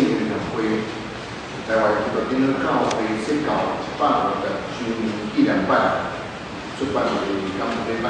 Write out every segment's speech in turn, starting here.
經協會台灣基督長老教會釋教150周年紀念版出版的感恩禮拜。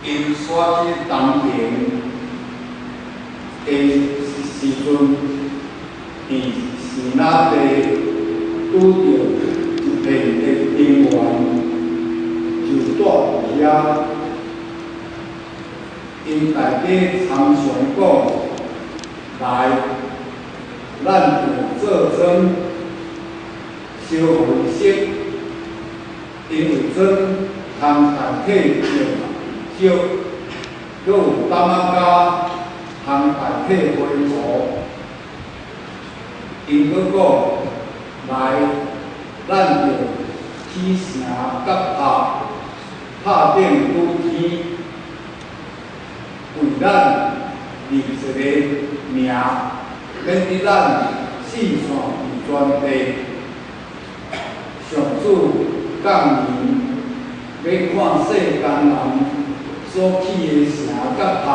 𪜶徙去東爿的時陣，佇示拿地拄著一片的平原，就蹛佇遐。𪜶大家参詳講：來，咱就做磚，燒予伊熟，因為磚通代替石，閣有擔仔膠通代替灰塗。𪜶閣講：來，咱就起城佮塔，拍頂舉天，為咱立一个名，免得咱四散佇全地。上主降臨，欲看世間人所起的城佮塔。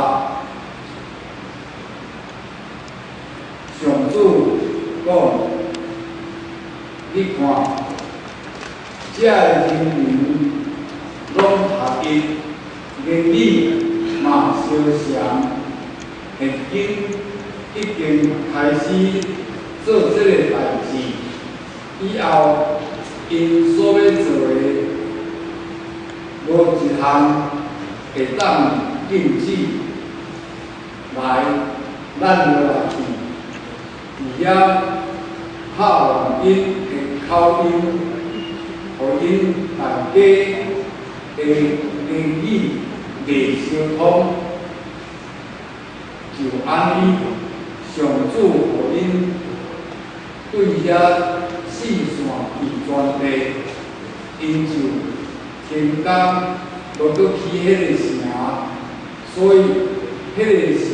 上主講：你看，這个人民攏合一，言語嘛相像，現今已經開始做這个代誌，以後𪜶所欲做的，無一項會當禁止。來，咱落來去，佇遐拍亂𪜶的口音，予𪜶大家的言語袂相通。就按呢，上主予𪜶對遐四散佇全地，𪜶就停工無閣起彼个城，所以彼个城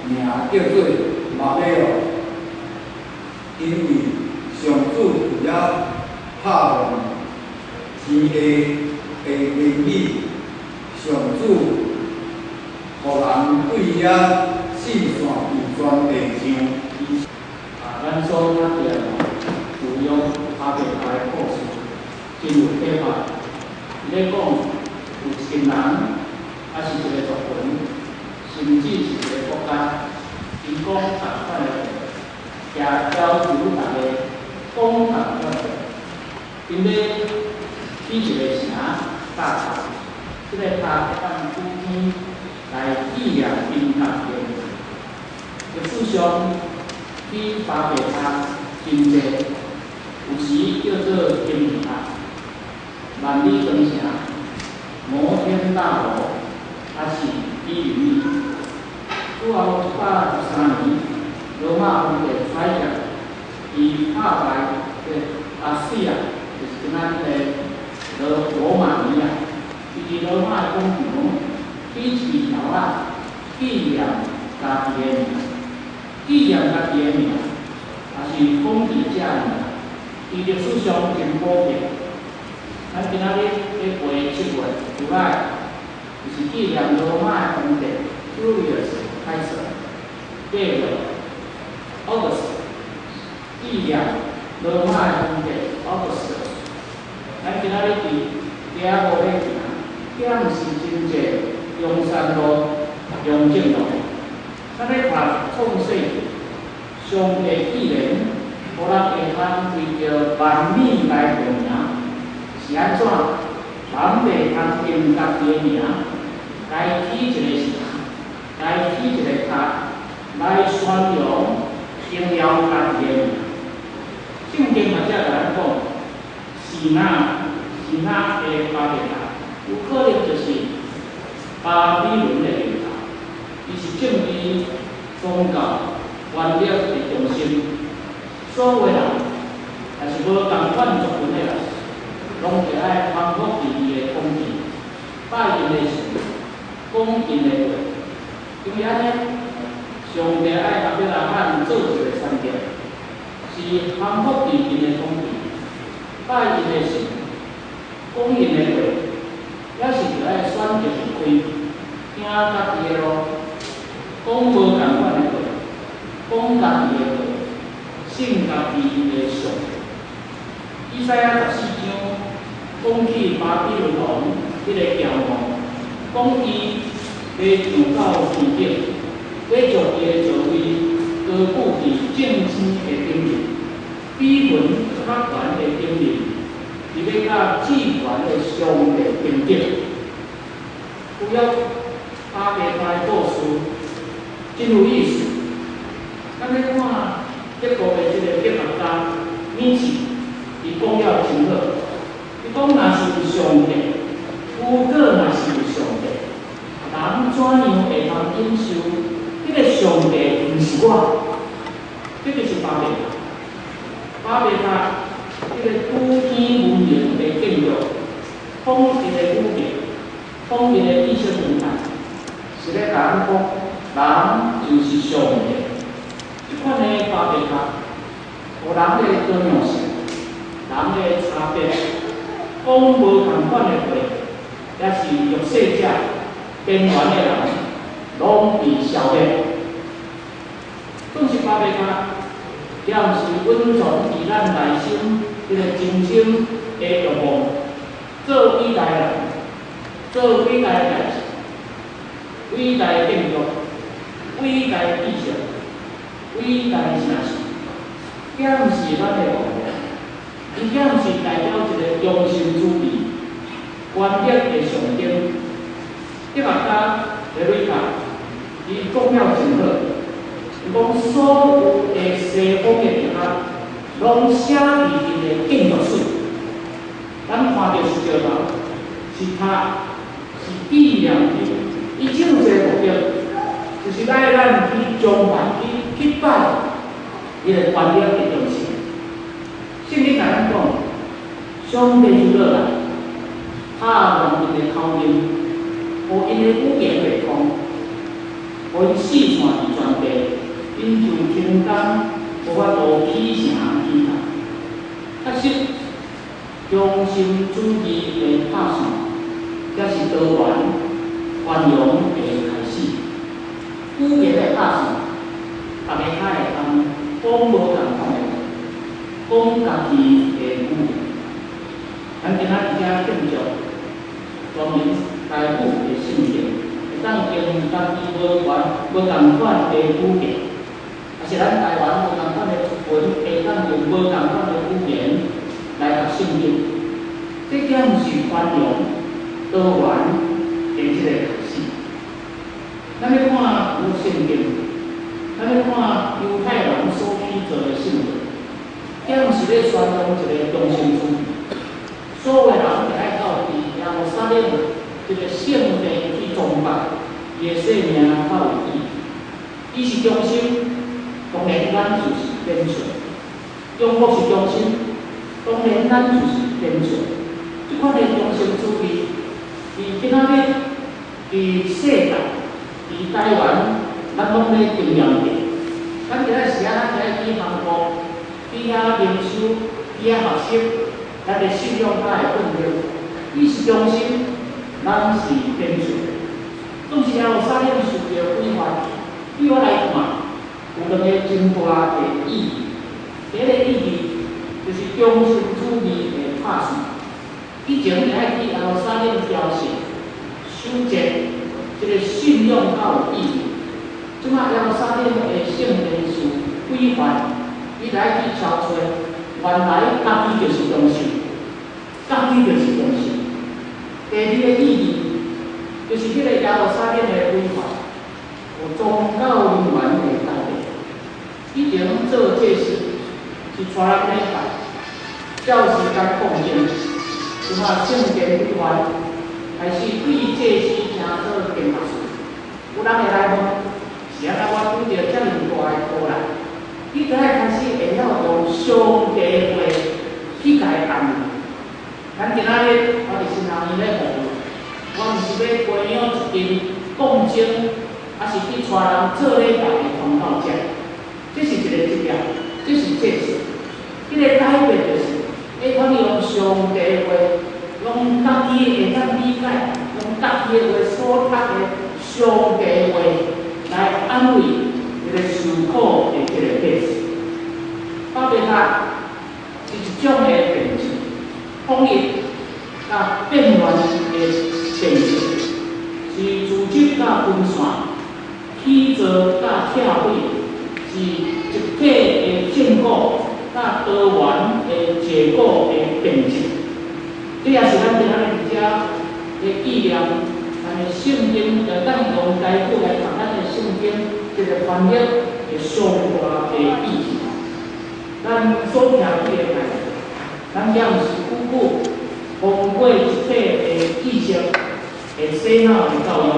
名叫做巴別爾，因為上主佇遐拍亂天下的言語，上主予人對遐四散佇全地上。啊，咱所讀著舊約巴別塔的故事，真有啟發。伊咧講有一群人，抑是一個族群，甚至是一個國家，𪜶講仝款的話，也要求逐家講仝款的話。𪜶欲起一个城佮塔，這个塔會當舉天來紀念𪜶家己的名。歷史上，起巴別塔真濟，有時叫做金字塔、萬里長城、摩天大樓，抑是比如米。主後113年，羅馬皇帝采納，伊拍敗的亞細亞，就是今仔日的羅馬尼亞，伊佇羅馬的廣場起一支柱仔，紀念家己的名，紀念家己的名，抑是統治者的名，佇歷史上真普遍。咱今仔日咧過7月除來，就是紀念羅馬的皇帝 Julius 凱撒，8月 August 紀念羅馬的皇帝 Augustus。咱今仔日佇街仔路咧行，敢毋是真濟中山路、中正路。咱咧看創世記，上帝既然予人會通為著萬米來號名，是按怎？人袂通用家己的名來起一個城，來起一個塔，來宣揚榮耀家己的名。聖經嘛才共咱講，示拿示拿的巴別塔，有可能就是巴比倫的燈塔，伊是政治、宗教、權力的中心。所有人，若是無仝款族群的人，攏著愛匡服佇伊的統治，拜𪜶的神，講𪜶的話。因為按呢，上帝愛亞伯拉罕做一個選擇，是匡服佇𪜶的統治，拜𪜶的神，講𪜶的話，抑是著愛選擇離開，行家己的路，講無仝款的話，講家己的話，信家己的上帝。以賽亞14章講起巴比倫王彼个驕傲，講伊欲上到天頂，欲將伊的座位高舉佇眾星的頂面，比雲閣較懸的頂面，伊欲佮至懸的上帝平等。有了巴別塔的故事，真有意思。咱咧看德國的這个哲學家尼采，伊講了真好。伊講若是有上帝，如果若是有上帝，人怎樣會通忍受？彼个上帝毋是我，這就是巴別塔。巴別塔，這个古典文明的建築，統一的語言，統一的意識形態，是咧共咱講，人就是上帝。這款的巴別塔，予人的多樣性，人的差別，講無仝款的話，也是弱勢者、邊緣的人，攏被消滅。總是巴別塔，也毋是隱藏佇咱內心彼个真深的欲望，做偉大人，做偉大的代誌，偉大的建築，偉大的知識，偉大的城市，敢毋是咱的目標？伊敢毋是代表一个中心主義、權力的象徵？哲學家德里達，伊講了真好，伊講所有的西方的哲學，攏寫佇𪜶的建築史。咱看著是石頭，是塔，是紀念碑，伊只有一个目的，就是愛咱去崇拜、去拜伊个權力的中心。聖經共咱講，上帝就落來，拍亂𪜶的口音，予𪜶的語言袂通，予𪜶四散佇全地，𪜶就停工，無法度起城起塔。確實，中心主義的拍算，才是多元繁榮的開始。語言的拍算，逐家較會通講無仝款的話，講家己的語言。咱今仔佇遮慶祝全民台語的盛典，會當用家己無懸無仝款的語言，抑是咱台灣無仝款的族群，會當用無仝款的語言來讀聖經。這敢毋是繁榮多元的這个開始？咱欲看舊聖經，咱欲看猶太人所起造的聖殿，敢毋是咧宣揚一个中心主義？所有人會愛到佇耶路撒冷這个聖殿去崇拜，伊的生命較有意義。伊是中心，當然咱就是變相。中國是中心，當然咱就是變相。這款的中心主義，佇今仔日，佇世界，佇台灣，咱攏咧經驗著。咱今仔時啊，咱愛去韓國，去遐靈修，去遐學習，咱的信仰才會穩定。伊是中心，咱是變相。總是耶路撒冷受著毀壞，對我來看，有兩個真大的意義。第一個意義就是中心主義的拍算。以前愛去耶路撒冷朝聖、守節，這个信仰較有意義。這擺耶路撒冷的聖殿受毀壞，伊來去朝找，原來家己就是中心，家己就是中心。第二个意義就是彼个耶路撒冷的毀壞，有宗教人員的改變。以前做祭司是帶人禮拜，照時間奉獻。這擺聖殿毀壞，開始對祭司成做經學士。有人會來問：是按怎我拄著遮爾大的苦難？你著愛開始會曉用上帝話去共伊安慰。咱今仔日我佇新南醫咧服務，我毋是欲培養一群講經，抑是去帶人做禮拜的傳道者。這是一个職業，這是祭司。彼个改變就是，會通用上帝話，用家己會當理解，用家己的話所讀的上帝話來安慰彼个受苦的這个百姓。巴別塔是一種的變質，統一佮變亂的變質。佮分散、起造佮拆毁，是一體的正果佮多元的結果的辯證。這也是咱今仔日佇遮咧紀念咱的聖經，會當用台語來讀咱的聖經，這個翻譯的上大的意義。咱所聽起的代誌，咱遮毋是久久通過一體的意識的洗腦的教育，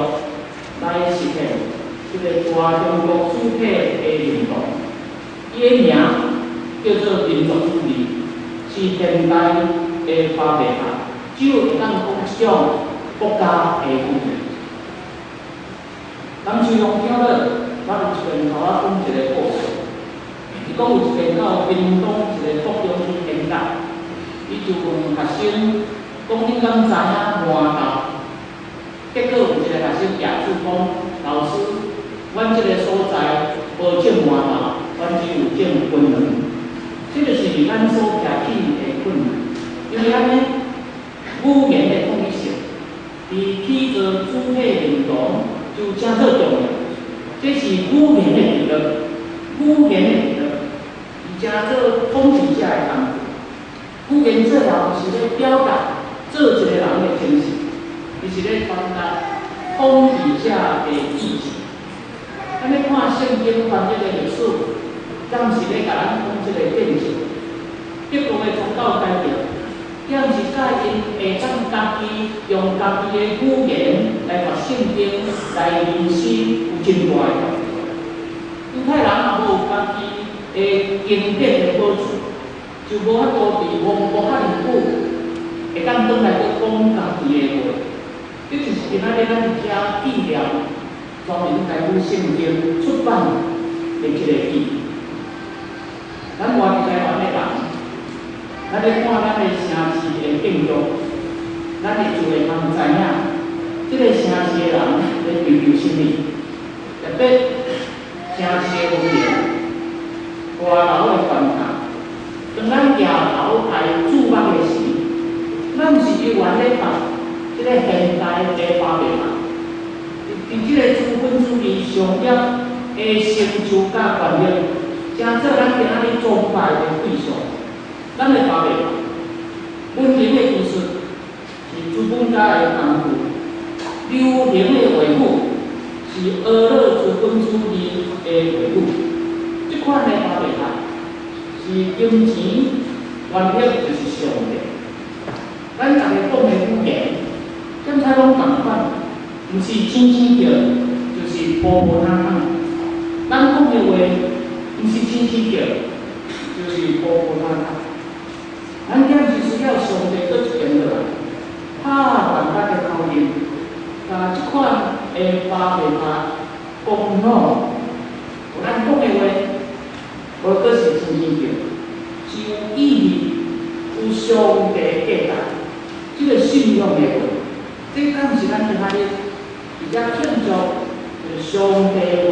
來實現這個大中國主體的認同。伊的名叫做民族主義，是現代的巴別塔，只有會當講一種國家的語言。林樹龍長老，我有一遍共我講一个故事。伊講有一遍到屏東一个國中去演講，伊就問學生講：恁敢知影饃頭？結果有一个學生舉手講：老師，阮這个所在無種饃頭，阮只有種檳榔。這就是咱所徛起的困難，因為按呢語言的統一性，佇起造主體認同就誠做重要。這是語言的力量，語言的力量，伊誠做統治者的工具。語言最後是咧表達做一個人的精神，伊是咧傳達統治者的意志。咱咧看聖經翻譯的歷史，敢是咧共咱講這個見證？德國的宗教改革，敢是佮𪜶會當家己用家己的語言來讀聖經，來認識有真大的關係。猶太人若無家己的經典的保存，就無法度佇王國遐爾久，會當轉來閣講家己的話。這就是今仔日咱佇遮紀念專門台語聖經出版的這個意義。咱活佇台灣的人，咱咧看咱的城市的建築，咱會就會通知影，這個城市的人咧追求啥物，特別城市的文明、大樓的關卡。當咱舉頭來注目的時，咱毋是猶原咧讀這個現代的巴別塔，佇這個資本主義商業的成就佮權力，成做咱今仔日崇拜的對象。咱的巴別塔，文明的技術是資本家的工具，流行的話語是呵咾資本主義的話語。這款的巴別塔是金錢、權力就是上帝。咱逐个講的語言，敢才攏仝款，毋是醒醒叫，就是婆婆媽媽。咱講的話，毋是醒醒叫，就是婆婆媽媽。咱敢是需要上帝閣一遍落來，拍斷咱的口音，共這款的巴別塔講喏，咱講的話，無閣是醒醒叫，是有意義、有上帝價值，這個信仰的話，這敢是咱今仔日佇遮慶祝上帝話，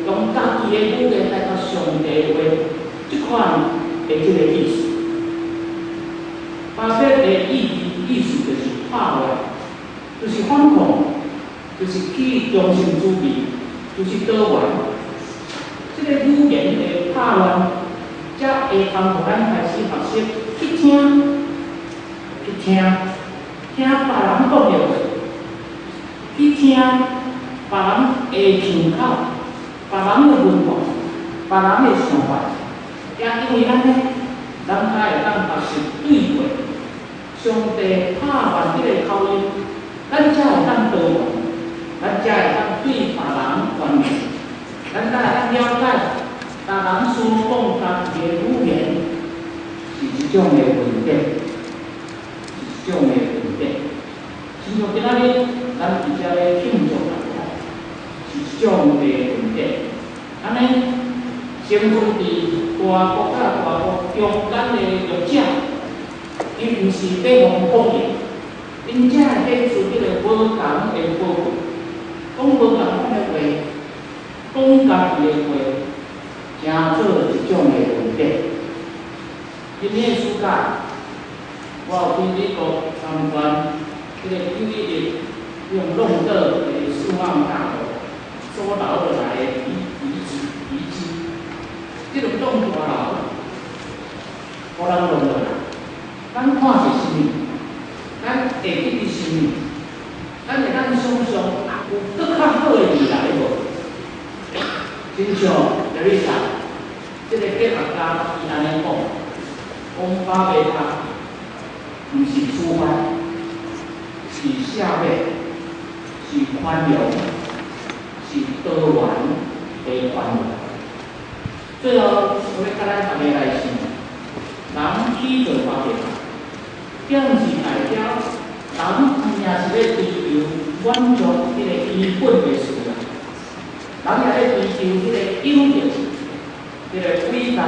用家己的語言來讀上帝話，這款的這個意思。巴別的意義意思就是拍亂，就是反抗，就是去中心主義，就是多元。這個語言的拍亂，才會通予咱開始學習去聽，去聽，聽別人講的話，去聽別人的腔口，別人的文化，別人的想法。也因為按呢，咱才會當學習對話。上帝拍亂這個口音，咱才會當多元，咱才會當對別人關心，咱才會當了解別人所講家己的語言是一種的文典，是一種的文典。親像今仔日咱佇遮咧慶祝是一種的文典。按呢，生活佇大國佮大國中間的弱者，伊毋是欲予放棄，𪜶才會顯出這個無仝的寶貴。講無仝款的話，講家己的話，成做一種的文典。今年暑假，我有去美國參觀這個911用弄倒的世貿大樓。所留落來的遺跡，這兩棟大樓，予人弄落來，咱看著啥物？咱會記得啥物？咱會當想像有閣較好的未來無？親像麗莎，這個哲學家伊按呢講，講巴別塔毋是處罰，是赦免，是寬容，是多元的寬容。最後，我欲共咱逐家來想，人起造巴別塔，敢是代表人毋也是欲追求滿足彼个基本的需要，人也咧追求彼个永恆、彼个偉大、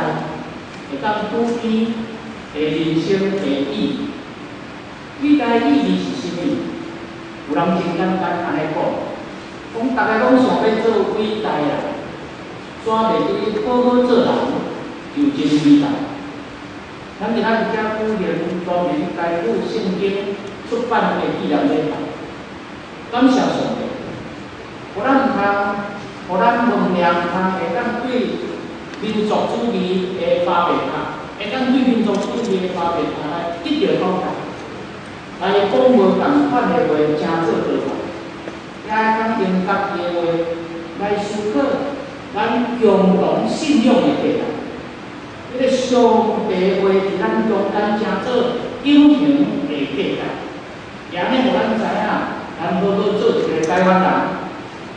會當拄天的人生的意義。偉大意義是啥物？有人真簡單按呢講，講逐家攏想欲做偉大啊，怎袂記好好做人就真偉大？咱今仔佇遮舉行全民台語聖經出版的紀念禮拜，感謝上帝，予咱毋通，予咱文念通會當對民族主義的巴別塔，會當對民族主義的巴別塔來得著講台，來講無仝款的話，成做多元，也會當用家己的話來思考咱共同信仰的價值。彼個上帝話佇咱中間成做永恆的價值，也按呢予咱知影，咱好好做一個台灣人，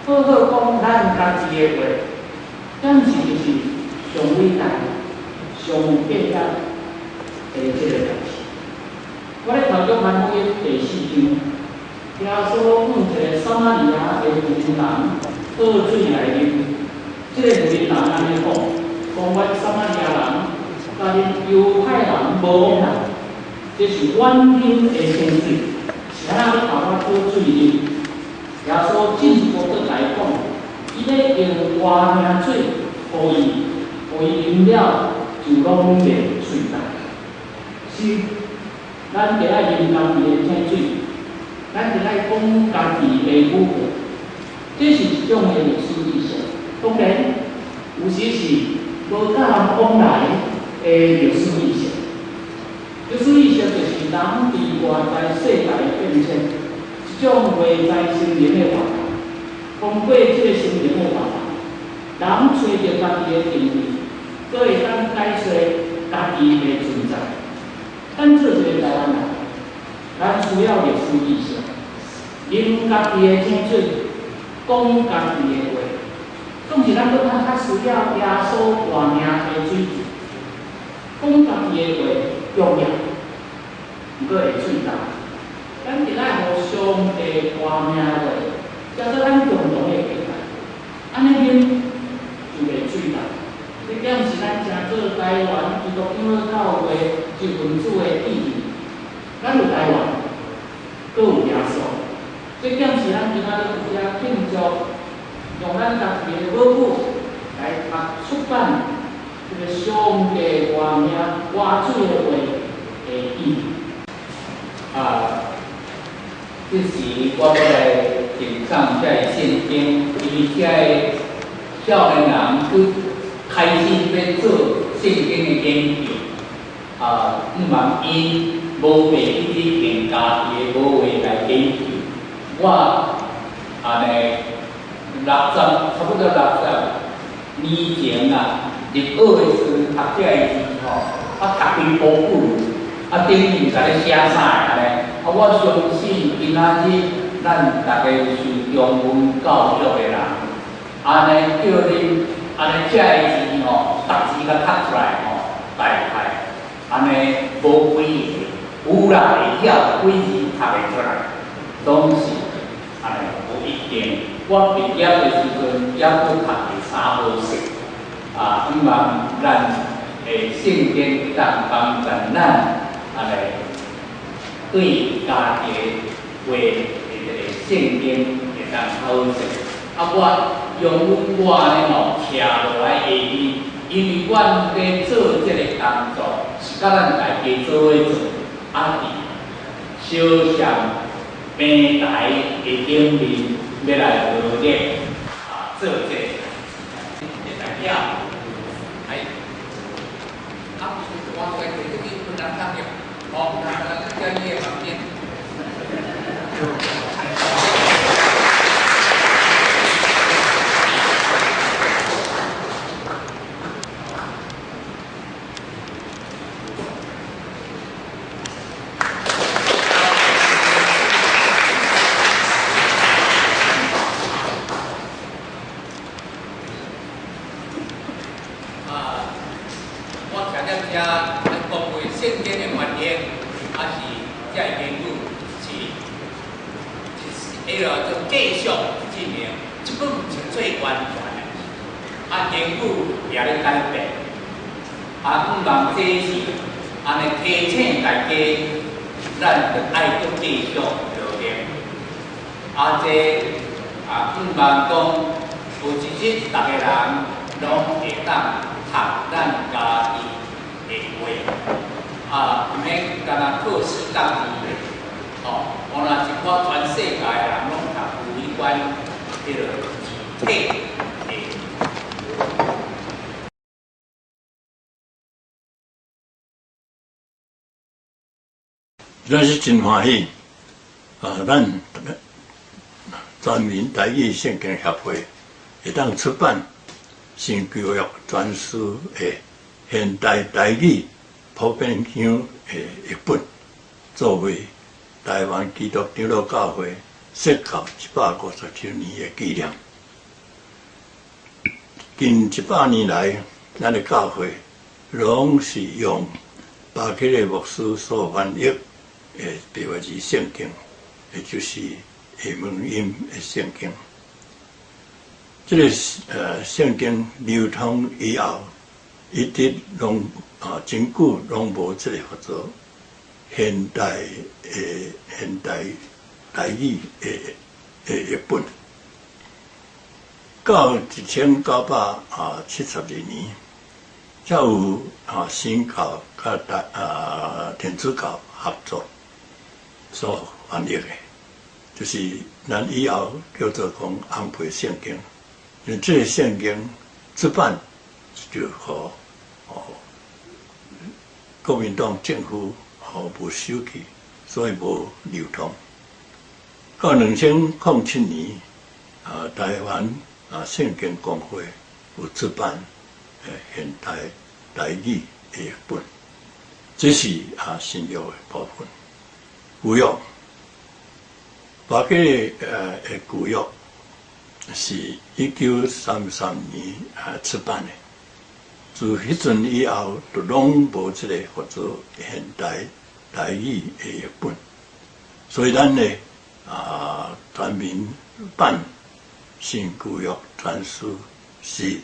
好好講咱家己的話，敢是就是上偉大、上有價值的這個代誌。我咧讀約翰福音第四章，耶穌向一個撒瑪利亞的婦人討水來啉，這個婦人按呢講，講阮撒瑪利亞人佮恁猶太人無往來，這是遠近的清水，是按怎欲共我討水啉？耶穌進一步閣來講，伊欲用活命水予伊，予伊啉了就攏袂喙焦。是，咱著愛啉家己的井水，咱著愛講家己的語言，這是一種的歷史意識。當然，有時是無佮人往來的歷史意識。歷史意識就是人佇外在世界的變遷，一種外在心靈的活動。通過這個心靈的活動，人揣著家己的定位，閣會當解釋家己的存在。咱做一個台灣人，咱需要歷史意識，啉家己的井水，講家己的話。總是咱閣較較需要耶穌活命的水柱，講家己的話重要，毋過會喙焦。咱著愛予上帝活命的話，叫做咱共同的價值。按呢啉就袂喙焦。這點是咱成做台灣基督長老教會一份子的意義。咱有台灣，閣有耶穌。這點是咱今仔日佇遮慶祝，用咱家己的母語來讀出版這個上帝活命活水的話的意義。啊，這時我欲來贈送這個聖經，因為這個少年人佫開始欲做聖經的研究，啊，毋茫𪜶無袂記得用家己的母話來研究。我按呢60，差不多60年前啊，入學的時陣讀這個字吼，啊讀規部本，啊頂面共咧寫啥按呢？啊，我相信今仔日咱逐家受中文教育的人，按呢叫恁按呢這個字吼，逐字共讀出來吼，大概按呢無幾个，有啦會曉幾字讀會出來，總是按呢無一定。我畢業的時陣，猶閣讀佇三號線，啊，希望咱的聖經會當幫助咱按呢對家己的話的這個聖經會當較好勢。啊，我用阮我按呢吼徛落來下面，因為阮咧做這個工作是佮咱大家做伙做，啊，佇小雙平台的頂面欲來合力啊，做這个代志的代表，哎，啊，我來提這個困難當中，哦，咱咱在你的旁邊。咱是真歡喜啊！咱全民台語聖經協會會當出版新舊約全書的現代台語普遍腔的譯本，作為台灣基督長老教會設教150週年的紀念。近100年來，咱的教會攏是用巴克禮牧師所翻譯的白話字聖經，也就是下文音的聖經。這個聖經流通以後，一直攏啊真久攏無這個叫做現代的現代台語的譯本。到1972年，才有啊新教佮台啊天主教合作所翻譯的，就是咱以後叫做講紅皮聖經。因為這個聖經出版就予國民黨政府無收去，所以無流通。到2007年，啊台灣啊聖經公會有出版現代台語的譯本，這是啊新約的部分。舊約，巴克禮的舊約是1933年啊出版的，自彼陣以後，就攏無這個叫做現代台語的譯本，所以咱呢啊全民版新舊約全書是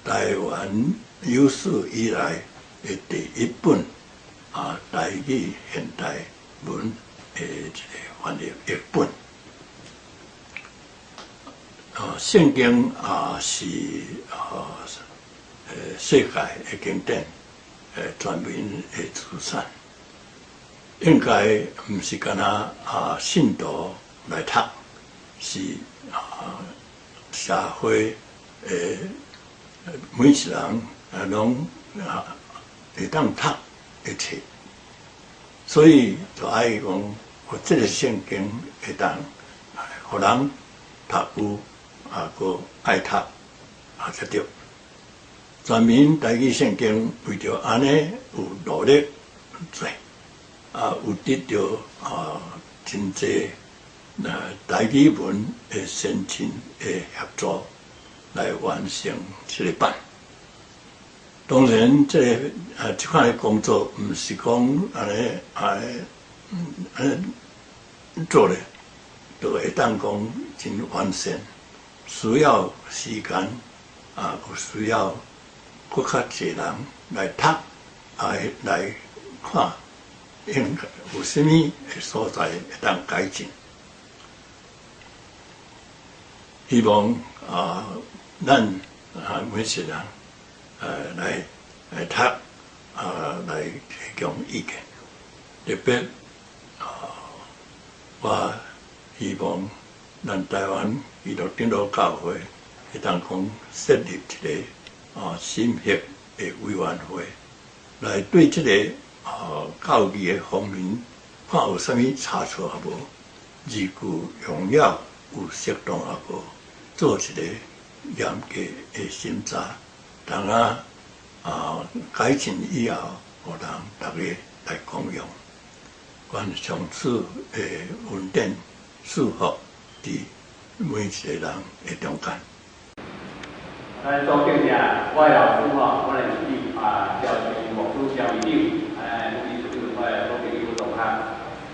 台灣有史以來的第一本啊台語現代文的一個翻譯譯本。啊，聖經啊是啊世界的經典，全民的資產，應該毋是干焦啊信徒來讀，是啊社會的每一人啊攏啊會當讀的冊，所以就愛講，予這個聖經會當予人讀有啊，閣愛讀啊才對。全民台語聖經為著按呢有努力做，啊有得著啊真濟台語文的先進的協助來完成這個版。當然，這個啊這款的工作毋是講按呢按呢按呢做咧，就會當講真完善，需要時間啊，閣需要閣較濟人來讀，啊來看，應該有啥物的所在會當改進。希望啊，咱啊每一個人來來讀啊，來提供意見。特別啊，我希望咱台灣基督長老教會會當講設立一個審核的委員會，來對這個教義的方面，看有啥物差錯抑無，字句用了有適當抑無，做一個嚴格的審查，當改進以後，予人逐家來共用。願上主的恩典賜福佇每一個人的中間。咱所敬的我的老師吼，我的師長啊，蕭成牧師、蕭會長，哎，副理事長，我的好朋友同學，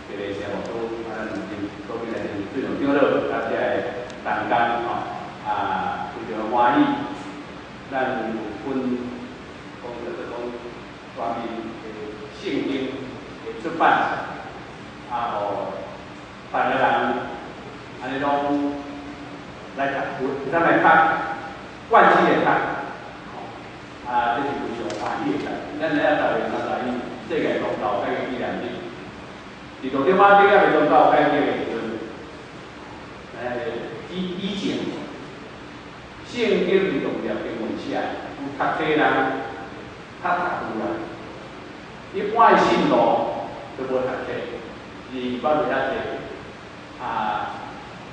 這個蕭牧師，啊，咱真所敬的最重長老，甲這个同工吼，啊，非常歡喜，咱有份講叫做講全面的聖經的出版，啊，予逐个人按呢攏來讀，有當來讀。慣性的讀，啊，這是非常歡喜的代誌。咱知影10月31世界宗教改革紀念日，佇路頂仔頂仔個宗教改革的時陣，以前聖經是用念經文寫，有讀冊人較讀有啦。一般的信徒都無讀冊，字捌袂曉濟。啊，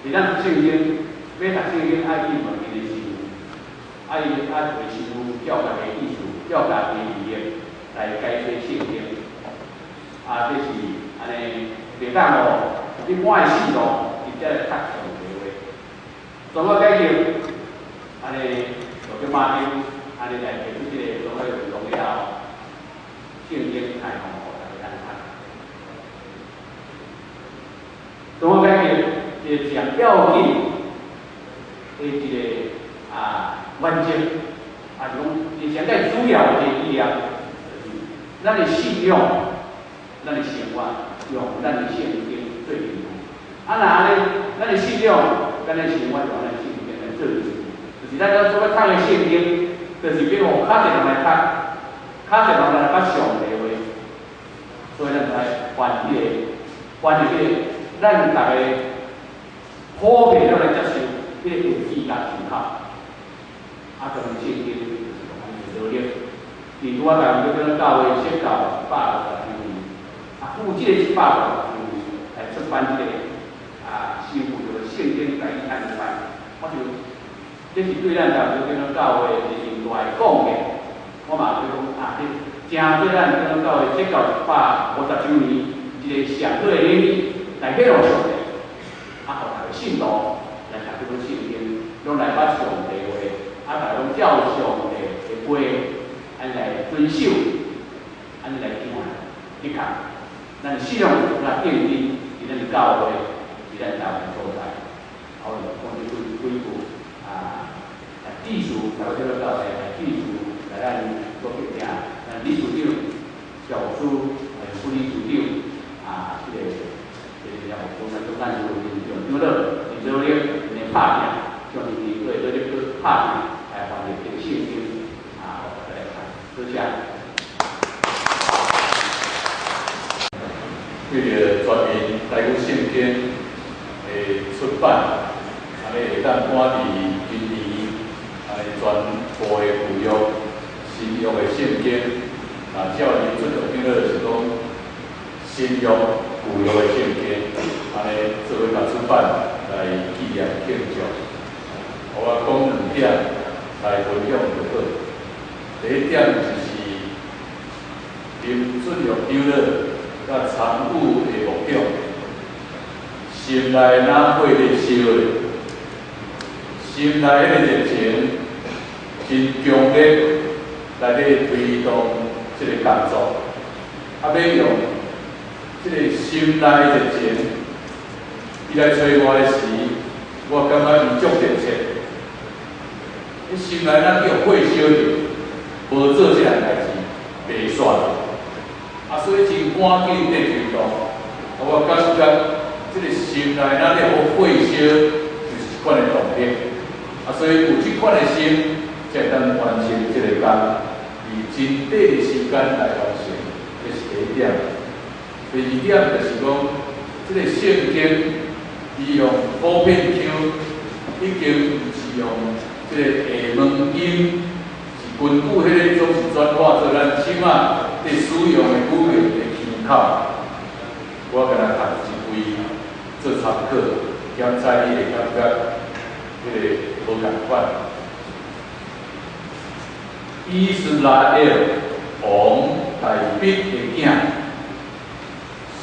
佇咱讀聖經，欲讀聖經愛去問伊的師父。啊！伊啊，為師父叫家己意思，叫家己語言來解說聖經。啊，這是按呢，袂當哦。一般的信徒直接來讀上帝話。宗教改革，按呢，就叫馬丁，按呢來提出這個宗教運動了後，聖經開放予大家讀。宗教改革一個上要緊的一個啊。原則，啊是講，伊上蓋主要的一個理念，就是咱的信仰、咱的生活，用咱的聖經做根據。啊，若按呢，咱的信仰、咱的生活用咱的聖經來做根據，就是咱所欲讀的聖經，就是欲予較濟人來讀，較濟人來捌上帝話，所以咱來翻彼個，翻彼個，咱逐个普遍攏來接受彼個文字佮思考。啊，當聖經就是按呢努力。佇拄仔台灣叫教會設教150周年，啊，付這個150周年來出版這個啊，修復這個聖經台語漢字版，我想這是對咱台灣叫教會一個真大的貢獻。我嘛會講啊，這誠對咱叫教會設教150周年一個上好的禮物來獻予上帝，啊，予逐個信徒來讀這本聖經，攏來捌上帝話。啊，逐家攏照上帝的話，按呢來遵守，按呢來行，的確，咱信仰來奠定佇咱的教會，佇咱台灣所在。啊，我就講這幾句啊，來致辭，台灣這個教會來致辭，來咱所敬聽，咱理事長、教師，還有副理事長，啊，這個牧師，咱總幹事林長老、林努力，𪜶的拍拼，將伊對對咧去拍拼。來翻譯這個聖經，啊，予大家來看，多謝。為著全面台語聖經的出版，按呢會當趕佇今年，按呢全部的舊約、新約的聖經，啊，照林俊長長老就是講新約、舊約的聖經，按呢做伙共出版來紀念慶祝。我講兩點。來分享就好。第一點就是林俊玉長老佮參與的牧長，心內若火咧燒咧，心內彼個熱情真強烈，來咧推動這個工作，啊，欲用這個心內熱情，伊來揣我的時，我感覺伊足熱切。你心內若叫火燒著，無做這項代誌，袂煞。啊，所以真趕緊佇推動。啊，我感覺這個心內若咧予火燒，就是這款的動力。啊，所以有這款的心，才會當完成這個工，以真短的時間來完成，這是第一點。第二點就是講，這個聖經伊用普遍腔，已經毋是用這這个下門音是根據彼个總是轉化做咱這馬咧使用的語言的腔口。我敢若讀一位做參考，檢查你會感覺彼个無仝款。以斯拉爾王大衛的囝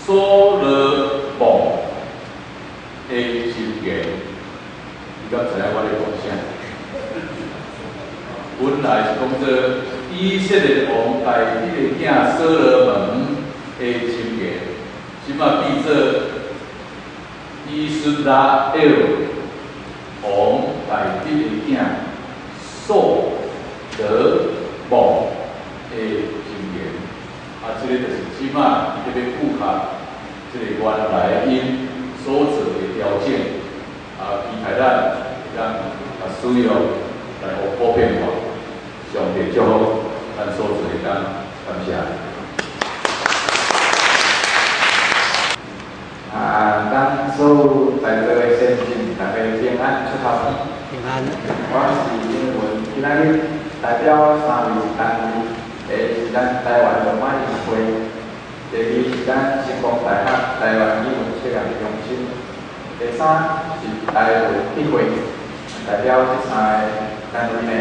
所羅門的箴言，你敢知影我咧講啥？本來是講做以色列王大衛的囝所羅門的箴言，這馬變做以斯拉爾王大衛的囝所羅門的箴言。啊，這个就是這馬特別符合這个原來音所做的調整。啊，期待咱會當共使用來予普遍化。上帝祝福咱所做的工，感謝。啊，咱所有在座的先進，大家平安出頭天。平安。我是英文，今仔日代表三位單位，第一是咱台灣羅馬協會，第二是咱成功大學台灣語文測驗中心，第三是台文筆會，代表這三个單位呢，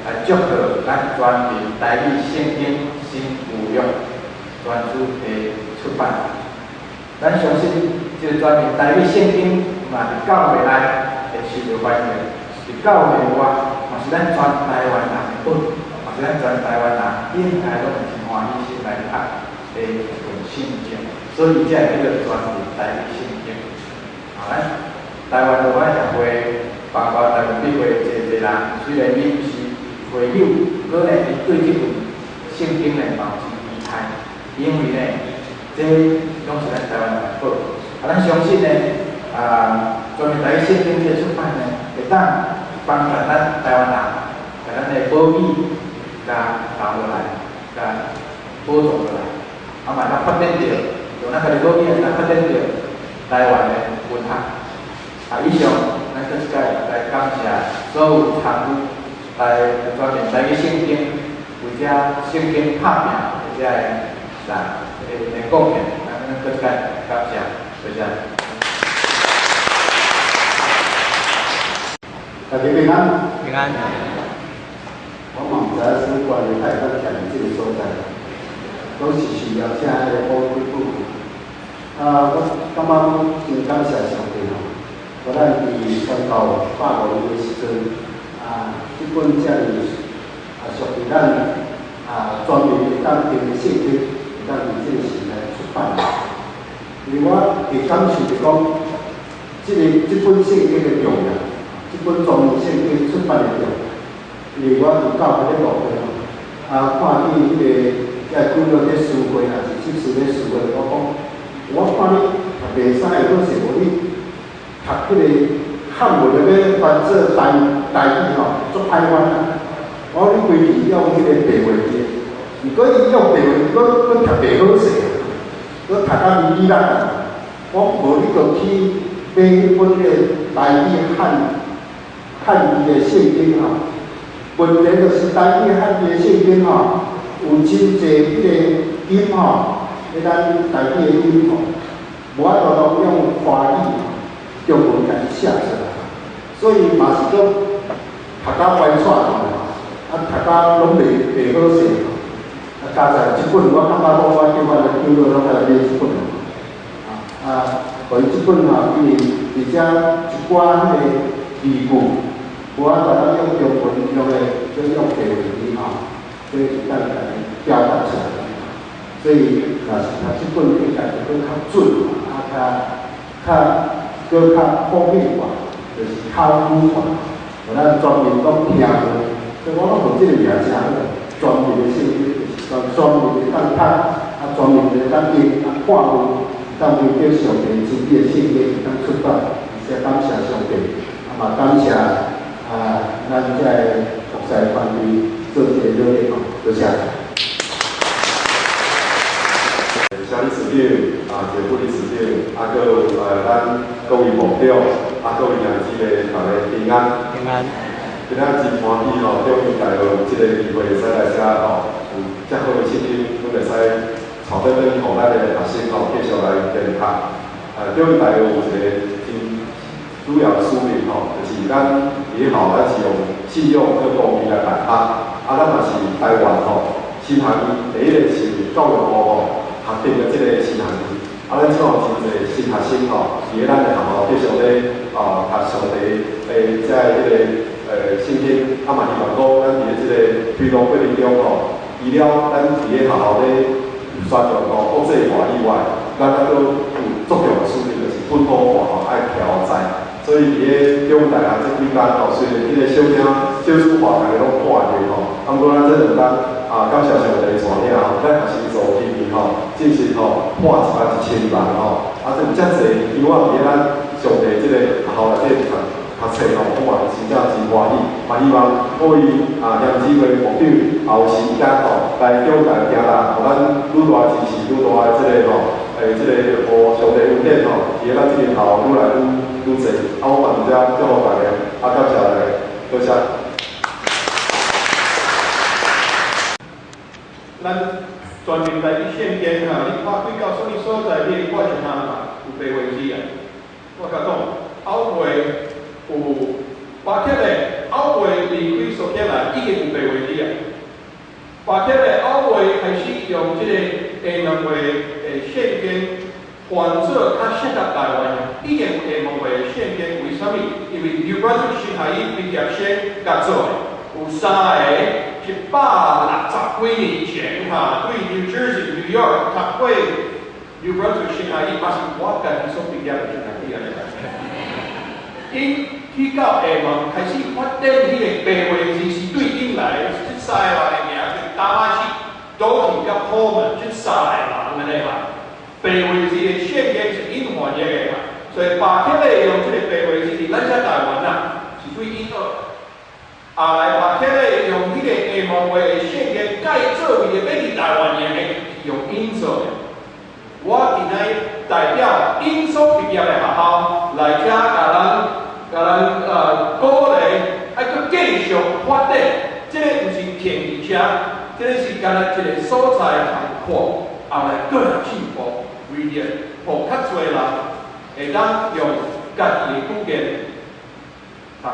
來祝賀咱全民台語聖經新舊約全書的出版。咱相信，這个全民台語聖經嘛佇教會內會受著歡迎，佇教會外嘛是咱全台灣人的本，嘛是咱全台灣人應該攏會真歡喜心來讀的一本聖經，所以才會叫做全民台語聖經。啊，咱台灣羅馬協會，包括台灣筆會濟濟人，雖然伊毋是會友，閣呢，伊對這本聖經呢嘛有真期待，因為呢，這攏是咱台灣的寶。啊，咱相信呢，啊，全民台語聖經這個出版呢，會當幫助咱台灣人，共咱的母語共留落來，共保存落來，啊，嘛會當發展著，用咱家己母語會當發展著台灣的文學。啊，以上咱閣一擺來感謝所有參與來全民台語聖經為這聖經拍拚的這个人的貢獻，咱閣一擺感謝，多謝。大家平安。平安。我嘛毋知影史官會太當徛佇這个所在，攏是受邀請彼个寶貴部分。啊，我感覺真感謝上帝吼，予咱佇宣教150年的時陣，啊，這本遮爾啊屬於咱啊專門會當訂的聖經，會當佇這個時來出版。因為我會感受著講，這本聖經的重要，這本專門聖經出版的重要。因為我佇教會咧牧會吼，啊，看見彼个遮長老咧司會，抑是執事咧司會，我講，我看你讀袂使會好勢，無你讀彼个漢文的欲翻做台語吼，足歹翻啊！我講你規氣用彼个白話字，如果伊用白話字，閣閣讀袂好勢，閣讀甲咪咪啦。我無你著去買彼本彼个台語漢字的聖經吼。問題就是台語漢字的聖經吼，有真濟彼个音吼，彼咱台語的音吼，無法度攏用華語中文共伊寫出來，所以嘛是閣讀甲歪錯去，啊讀甲攏袂好勢。啊，加在這本我感覺講，我叫阮的長老攏來買這本，啊，予伊這本吼，因為而且一寡彼个字句，無法度用中文用的，閣用白話字吼，這是當共伊表達出來。所以若是讀這本應該就閣較準，啊，較閣較普遍化，就是口語化，予咱全民攏聽過。所以我攏予這个名誠好，全民的聖經就是全民會當讀，啊，全民會當用，啊，看有當為著上帝真理的聖經會當出版，而且感謝上帝，啊嘛感謝啊，咱這个國際團隊做這个努力吼，多謝。蕭理事長，啊，這個副理事長，啊，閣有咱各位部長，啊，各位兄姊妹，大家平安。平安。今今仔真歡喜吼，中文大學有這個機會會使來遮吼，有遮好的聖經，閣會使帶轉轉去予咱的學生吼，繼續來研讀。中文大學有一個真主要的使命吼，就是咱佇學校咱是用信仰佮公義來辦學，啊，咱嘛是台灣吼神學院第一個是教育部吼核定的這個神學院。啊，咱這馬有真濟新學生吼，佇咧咱的學校繼續咧啊讀上帝的這彼個聖經，啊嘛希望講咱佇咧這個推動過程中吼，除了咱佇咧學校咧宣揚吼國際化以外，咱猶閣有足重的使命，就是本土化吼愛挑戰。所以佇咧中文大學這幾工吼，雖然彼個小囝小書化逐个攏看著吼，啊，毋過咱這兩工啊，感謝上帝帶領吼，咱學生組今年吼，正式吼破11,000人吼，啊，這有遮濟希望佇咧咱上帝這個學校內底讀讀冊吼，我嘛真正真歡喜，嘛希望各位啊楊志輝部長也有時間吼來中大行啦，予咱愈大支持愈大的這個吼，這個予上帝恩典吼，佇咧咱這間學校愈來愈愈濟，啊，我嘛佇遮祝福大家，啊，感謝大家，多謝。咱全民台語聖經哈，你看對到啥物所在，你會看一項嘛，有白話字啊。我共講，後尾有巴克的後尾離開蘇格蘭已經有白話字啊。巴克的後尾開始用這個下門話的聖經翻做較適合台灣的，已經有下門話的聖經，為啥物？因為 New Brunswick 神學院畢業生共做的，有三个160幾年前哈，對 New Jersey、New York 讀過 New Brunswick 神學院，嘛是我家己所畢業的神學院安尼。𪜶去到廈門開始發展彼個白話字，是對𪜶來的，這三個人的名叫達馬西、多提佮普門，這三個人按呢哈。白話字的聖經是𪜶翻譯的嘛，所以巴克禮用這個白話字佇咱遮台灣啊，是對𪜶學。後來巴克禮用彼個下門話的聖經改做為了欲佇台灣用的，是用𪜶做的。我今仔日代表𪜶所畢業的學校來遮，共咱鼓勵，愛閣繼續發展。這個毋是停佇遮，這個是干焦一個所在通看，後來閣來進步，為著予較濟人會當用家己的語言讀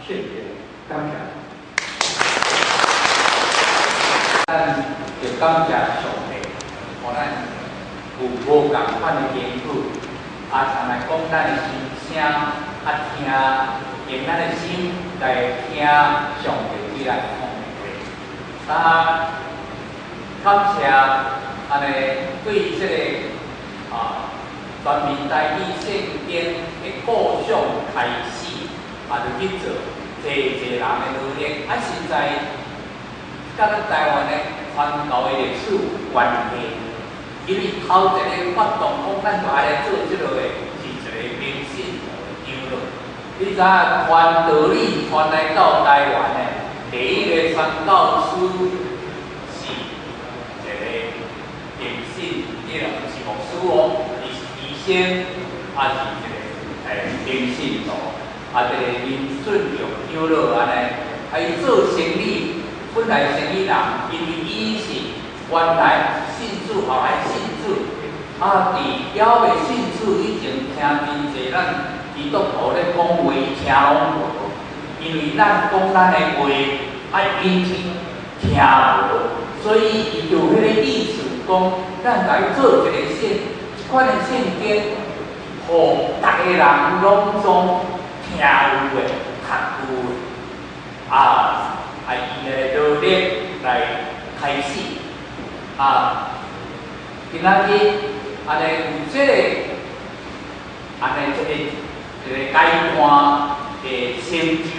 聖經。感謝。咱就感謝上帝，予咱有無仝款的言語，啊，像來講咱的心聲，啊，聽，用咱的心來聽上帝對咱講的話。啊，感謝按呢對這個啊全民台語聖經的構想開始，啊，就去做。濟濟人的努力，啊，實在佮咱台灣的傳教的歷史有關係。因為頭一个發動講咱就愛來做這个的，是一個平信徒的長老。你知影傳道理傳來到台灣的第一個傳教士是一個平信，伊毋是牧師哦，伊是醫生，抑是一個平信徒。啊，這個林順玉長老按呢，啊，伊做生意，本來生意人，因為伊是原來信主，後來信主，啊，佇猶未信主以前，聽真濟咱基督徒咧講話，伊聽攏無，因為咱講咱的話，啊，𪜶聽聽無，所以伊就彼个意思講，咱來做一个聖，這款的聖經，予逐个人攏總聽有的，讀有的，啊，啊，伊的努力來開始，啊，今仔日按呢有這个，按呢這个一個階段的成就，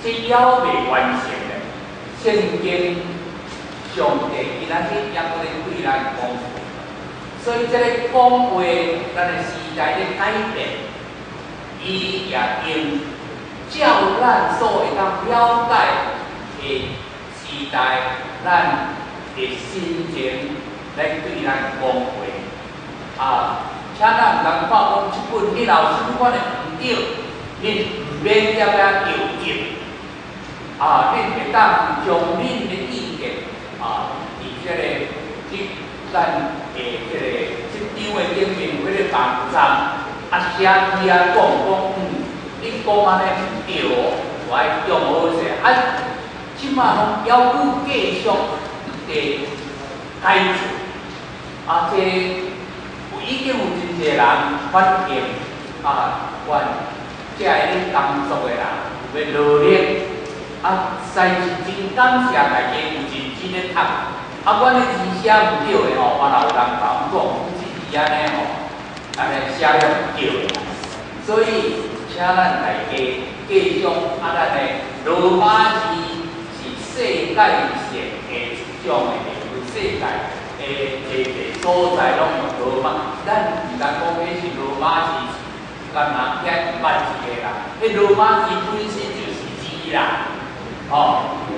這猶未完成的。聖經上帝今仔日猶閣咧對咱講，所以這个講話，咱的時代咧改變。伊也用照咱所會當了解的時代，咱的心情來對咱講話。啊，請咱毋通看講這本你老師款的毋對，你毋免遐遐著急。啊，恁會當將恁的意見啊，佇這个這咱的這个這張的頂面有彼个網站，啊寫起啊講講，你講按呢毋對哦，我愛用好勢。啊，這馬攏猶閣繼續佇改進，啊，這有已經有真濟人反映，啊，阮遮个咧工作的人有欲努力，啊，實在是真感謝大家有認真咧讀。啊，阮的字寫毋對的吼，嘛若有人共阮講，這字按呢吼，按呢寫了毋對的。所以，請咱大家繼續啊，咱的羅馬字是世界性的一種的，世界的濟濟所在攏用羅馬，咱毋通講彼是羅馬字，敢若遐毋捌字的啦。彼羅馬字本身就是字啦，吼，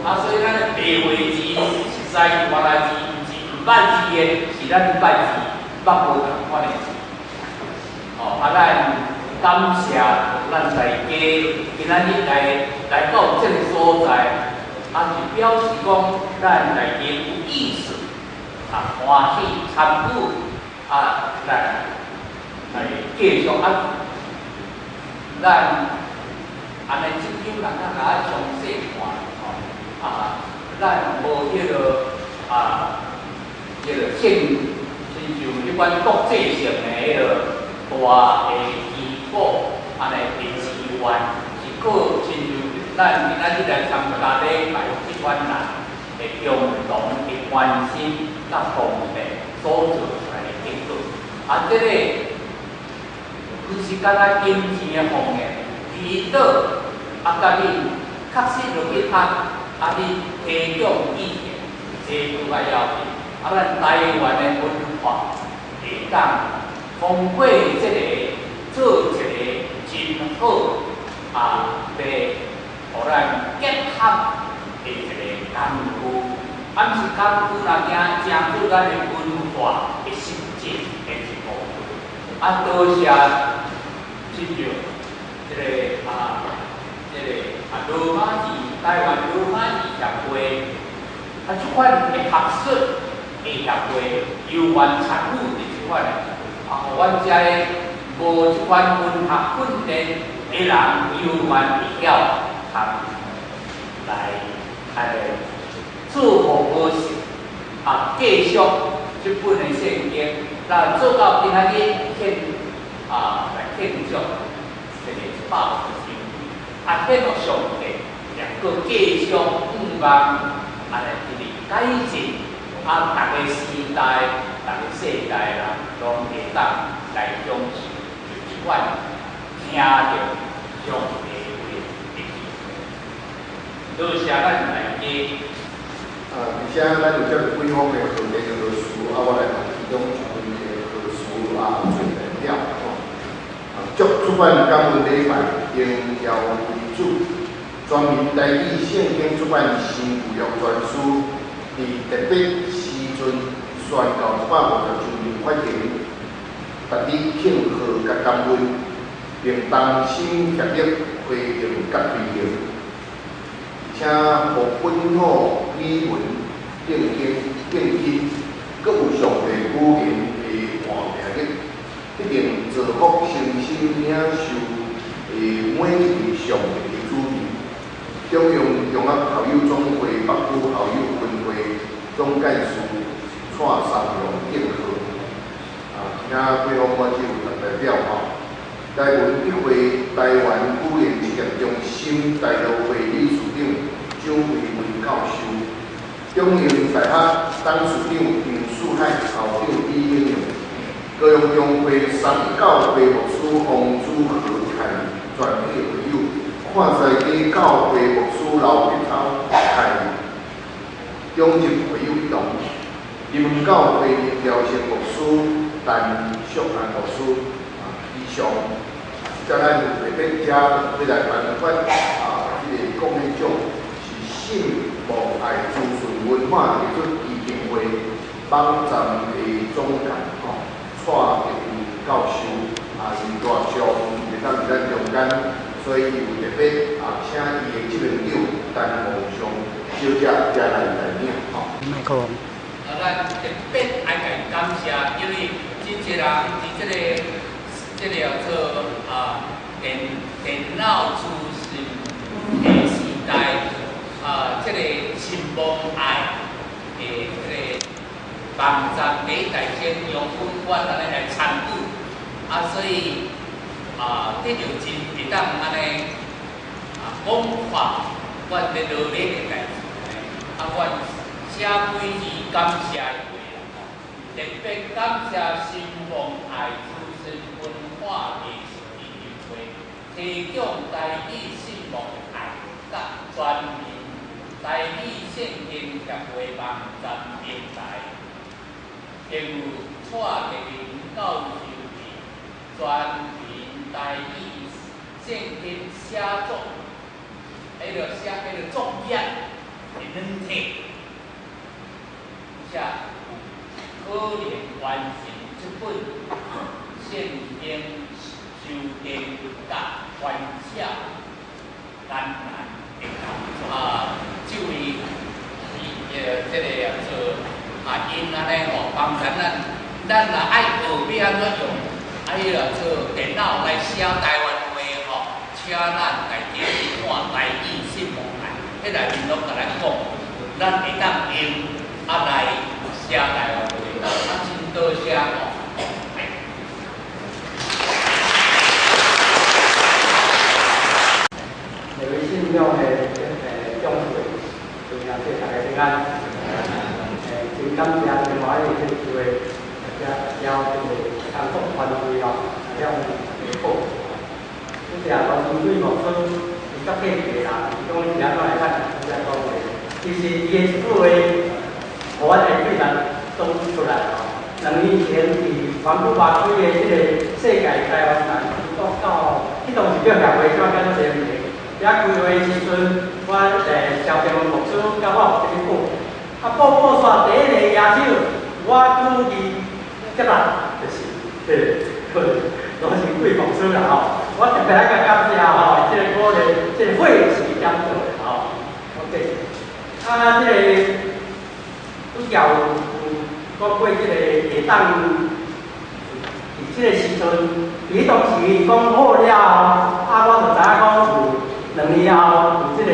啊，所以咱的白話字實在原來字毋是毋捌字的，是咱捌字捌無仝款的字。哦，啊，咱感謝咱大家今仔日來到這个所在，啊，是表示講咱大家有意識，啊，歡喜參與，啊，來繼續啊，咱按呢這張人較共詳細看，吼，啊，咱無彼个啊，彼个親親像彼款國際性的彼个大的機構，按呢的資源，是靠親像咱今仔日來參加禮拜這款人的共同的關心佮方便所做出來的結果。啊，這个毋是干焦金錢的方面，祈禱啊，佮恁確實落去讀，啊，恁提供意見，這閣較要緊。啊，咱台灣的文化會當通過這个做一个真好啊，來予咱結合的一个工具，啊，毋是工具啦，驚成做咱的文化的實質的一部分。啊，多謝親像這个啊，這个啊羅馬字，台灣羅馬字協會，啊，這款的學術的協會，有緣參與佇這款的，啊，予阮遮的無這款文學訓練的人，有緣會曉通來來做予好勢，啊，繼續這本的聖經，來做到今仔日獻啊，來慶祝這个150週年，啊，獻予上帝，也閣繼續向望，啊，來一直改進，啊，逐个時代、逐个世代人攏會當來享受就這款聽著上帝話的機會。多謝咱大家。啊，而且咱有遮幾方的賀電賀詞，啊，我來讀其中一份的賀詞啊，做代表吼。啊，祝出版感恩禮拜榮耀為主，全民台語聖經出版新舊約全書，佇特別時陣宣告150週年發行，特你慶賀佮感恩，並同心協力推動佮推行。而且，予本土語文變更變更，閣有上帝語言的換名日，必定造福誠心領受的每一位上帝的子民。中央中學校友總會北區校友分會總幹事蔡松榮敬賀。啊，其他幾方我只有讀代表吼。台文協會台灣語言實驗中心大陸會理事長蔣維文教授，中興大學董事長張樹海校長李英勇，高雄中會三教會牧師黃祖和凱全體會友，看西街教會牧師劉必涛凱，中正會友一同，林教會林廖成牧師陳淑蘭牧師啊，以上。才咱有特別遮欲來頒發啊，這个貢獻獎是信望愛資訊文化藝術基金會網站的總幹吼，蔡德文教授啊，伊大上會當佇咱中間，所以有特別啊，請伊的執行長陳小姐遮來帶領吼。麥克風。啊，咱特別愛共伊感謝，因為真濟人佇這個叫做啊電腦資訊的時代，啊，這個心望愛的這個網站第一代先用阮阮按呢來參與，啊，所以啊，得著真會當按呢啊講話，阮咧努力的代誌，啊，阮寫幾字感謝的話啦吼，特別感謝心望愛資訊文化藝術基金會提供台語心望愛佮全民台語聖經協會網站平台，並有蔡德林教授佇全民台語聖經寫作，彼个寫彼个作業的軟體，才有可能完成這本聖經修訂佮翻寫艱難的工作。啊，這位伊這個做啊，𪜶按呢吼幫助咱，咱若愛學欲按怎用，啊，彼個做電腦來寫台灣話吼，請咱大家去看台語心望愛，彼內面攏共咱講，咱會當用啊來寫台灣話，啊，真多謝吼。各位信仰的長輩，尊敬大家平安。真感謝另外一個機會，來遮代表這個工作團隊哦，來向報。拄才羅新貴牧師，伊較客氣啦，伊講伊是按怎來咱拄才講的，其實伊的一句話，予阮的氣力都出來吼。2年前佇環古巴開的這個世界台灣人基督教，彼當時叫協會，這擺叫做聯盟。遐開會時陣，我蕭建文牧師佮我有佇咧報，啊報報煞第一個舉手，我舉伊接來，就是這個羅新貴牧師啦吼。我特別愛共感謝吼，這個鼓勵，這個會是點做的吼。OK，啊，這個拄才有講過這個下當佇這個時陣，佇彼當時講好了後，啊，我就知影講有。2年後有這個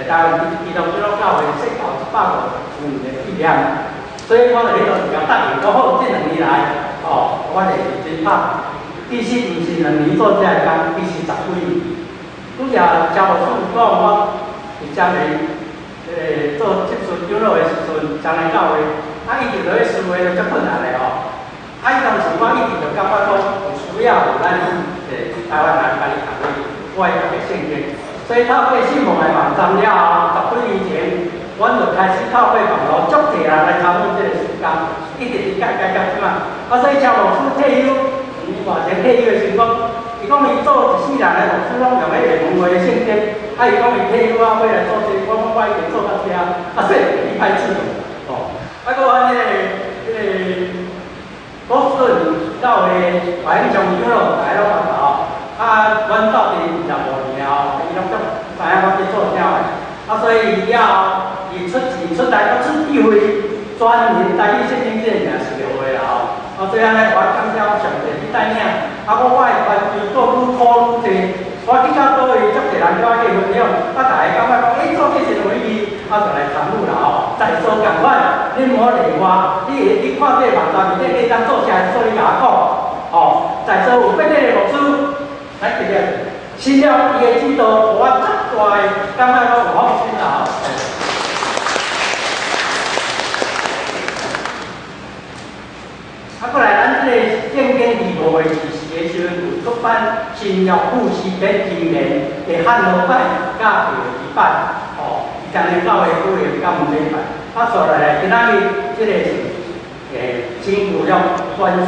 台灣基督長老教會設教150年的紀念，所以我就彼當時共答應講好，這兩年來，哦，我會認真拍。其實毋是兩年做這個工，其實十幾年。拄才蕭牧師有講，我佇將來做執事長老的時陣，將來教會，啊，一直落去思維就足困難的吼。啊，彼當時我一直就感覺講有需要有咱台灣人家己讀我的讀的聖經，所以透過信望愛網站了後，十幾年前，阮就開始透過網路，足濟人來參與這個事工，一直佇改改到這擺。啊，所以蕭牧師退休，2年外前退休的時陣，伊講伊做一世人的牧師，攏用彼個文化的聖經。啊，伊講伊退休啊，欲來做這個，我講我已經做到遮，啊，所以伊歹志哦。啊，閣阮彼個波士頓教會白英將長老，大家攏捌吼。啊，阮鬥陣25年了，伊攏足知影我佇做啥的。啊，所以伊了後，伊出錢出力，閣出智慧，專門台語聖經這個名是著話啦吼。啊，所以按呢，我感謝我上帝去帶領。啊，我的團隊做愈苦愈濟，我去到佗位，足濟人叫我去分享，啊，逐家感覺講，欸，做這真有意義，啊，就來參與啦吼。在座仝款，恁毋好例外，你會去看這個網站面頂，你當做啥，所以共我講，吼，在座有八个牧師。來，這個新了伊的指導，予我足大的感覺，我有放心啦吼。啊，過來，咱這個聖經2月24的時陣，有出版新約富士編經年的漢和版佮白字版，吼，伊將來教會舉行感恩禮拜。啊，煞落來今仔日這個是新舊約全書，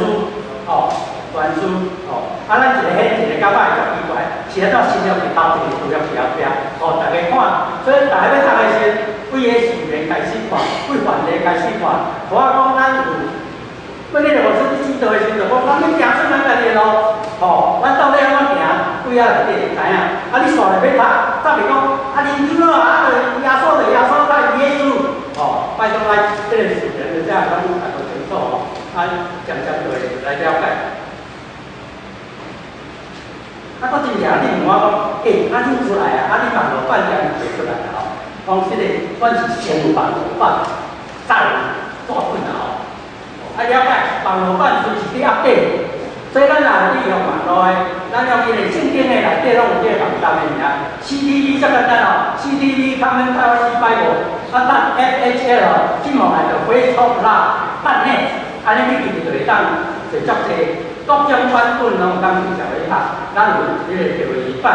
吼。全書吼，啊，咱一个彼一个感觉會足奇怪，是按怎新約佇頭前，舊約佇後壁，吼，逐家看，所以逐家欲讀的時陣，對彼序言開始看，對範例開始看，無我講咱有，本來牧師佇指導的時陣，就講咱欲行出咱家己的路，吼，咱到底按怎行，對遐內底會知影。啊，你煞來欲讀，早袂講，啊，恁長老啊，就耶穌就耶穌。攏大家清楚吼，啊，漸漸就會來了解。啊，閣真正你問我講，欸，啊你出來啊，啊你網路版才會出來啊吼？講這個，阮是先有網路版，再有紙本啊吼。啊，了解網路版隨時咧 update，所以咱若利用網路的，咱用伊個聖經的內底攏有這個網站的名，CTB 遮簡單哦，CTB Common Taiwanese Bible，啊，dot FHL，進網來就 Facebook 啦，.net，按呢你記住就會當做足濟各種版本攏有當介紹去讀。咱有彼個台語版、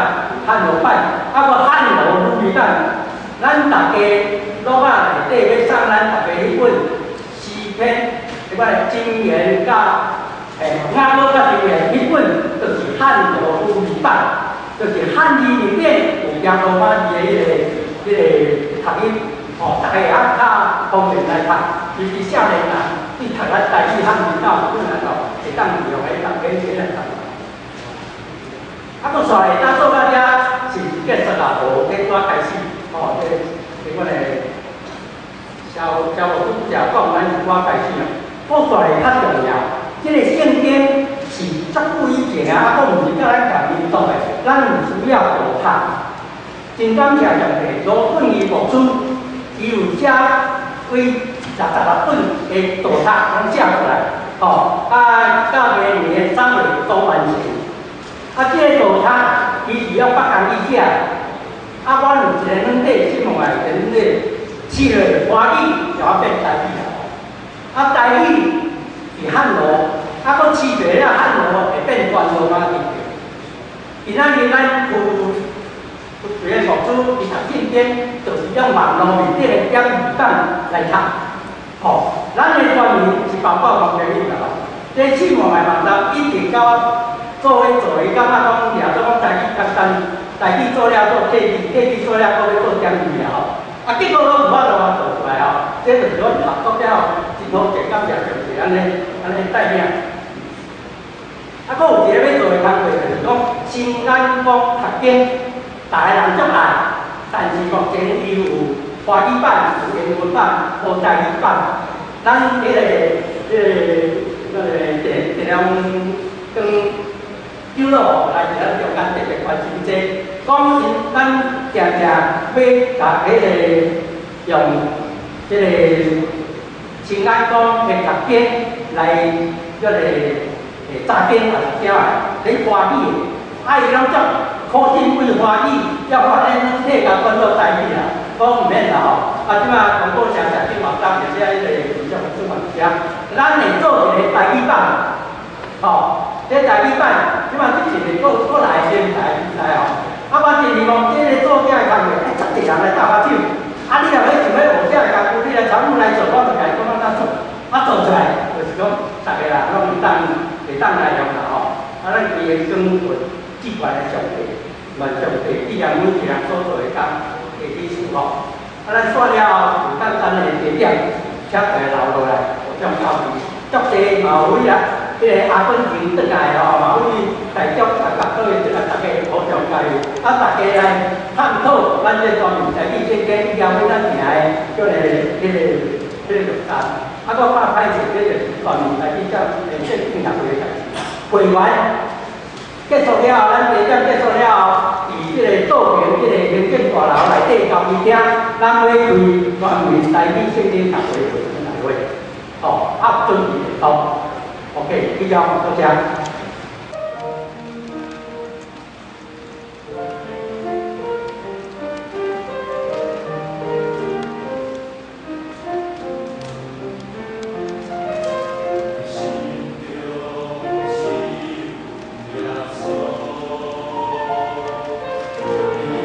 漢羅版，啊，閣漢羅語版。咱逐家羅馬內底欲送咱逐家彼本詩篇，彼款箴言佮雅歌佮箴言，彼本就是漢羅語版，就是漢字裡面有加羅馬字的彼個讀音，吼，逐家會曉較方便來讀。尤其少年人，對讀咱台語漢字較有困難哦，會當利用彼逐家起來讀。啊，閣煞會當做到遮是結束啊，無欲拄開始，吼，這阮的蕭蕭牧師講，咱是拄開始啊。閣煞會較重要，這個聖經是足久以前啊，啊，閣毋是佮咱共民族的，咱有需要道讀。真感謝上帝，羅本義牧師，伊有寫幾66本的道讀，攏寫出來，吼，啊，到明年3月初完成。啊，這個道讀，伊是用北港語寫，啊，阮有一個軟體，希望來一個軟體，試落華語就啊變台語啦。啊，台語是漢羅，啊，閣試過了漢羅會變全羅馬字。今仔日咱有一個牧師，伊讀聖經，就是用網路面頂的點字版來讀。吼，咱的專員是包括黃朋友啦吼。這試望的網站一直到我做伙做，伊感覺講掠做講台語簡單，台語做了做客語，客語做了閣欲做點字啊吼。啊，結果攏無法度啊做出來吼。這就是阮合作了後，真好，真感謝上帝按呢按呢帶領。啊，閣有一個欲做的工課，就是講新眼光讀經，逐个人足愛，但是目前伊有華語版、有英文版、無台語版。咱彼个鄭鄭良跟長老來佇咱中間特別關心這個，講真，咱定定欲共彼個用這個新眼光的讀經來叫做查經也是啥的，咧華語的，啊伊攏足苦心為華語，才把咱軟體共轉做台語啦，講毋免啦吼。啊，這擺廣播社社長嘛當，而且彼個部長主嘛佇遮，咱會做一個台語版，吼，這台語版，這擺這一個閣來先台比賽吼。啊，我真希望這个做這个工作，愛足濟人來搭我手。啊，你若欲想欲學這个工具，你來參與來做，我就共你講按怎做。啊，做出來就是講，逐个人攏會當來用啦吼。啊，咱規个光棍至懸的上帝，願上帝紀念每一个人所做的工的意思吼。啊，咱煞了後有簡單的地點，請大家留落來，互相交流。足濟嘛有位啊，彼个阿根廷轉來吼，嘛有位台中啊，各位這個逐家互相交流，啊，逐家來探討咱這專門台語聖經以後欲咱行的叫做彼个路線。啊，閣拍歹勢，這就是專門台語這聖經協會的代誌。會員結束了後，咱地點結束了後，佇這個道明這個行政大樓內底交誼廳，咱欲開專門台語聖經協會會員大會，吼，啊，準備會到，OK，以上多謝。心。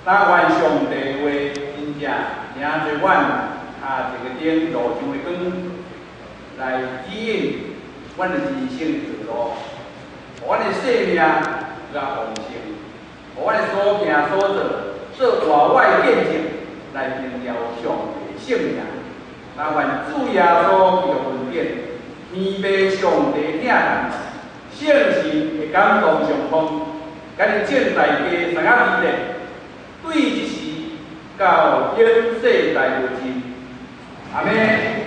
但願上帝話真正領著阮啊，一个頂路上的光，來指引阮的人生道路，予阮的生命較豐盛，予阮的所行所做做活的見證，來榮耀上帝聖名。但願主耶穌基督恩典，天父上帝疼聖神的感動相通，佮恁眾大家三個伫咧，對這時到永世代無盡。阿們。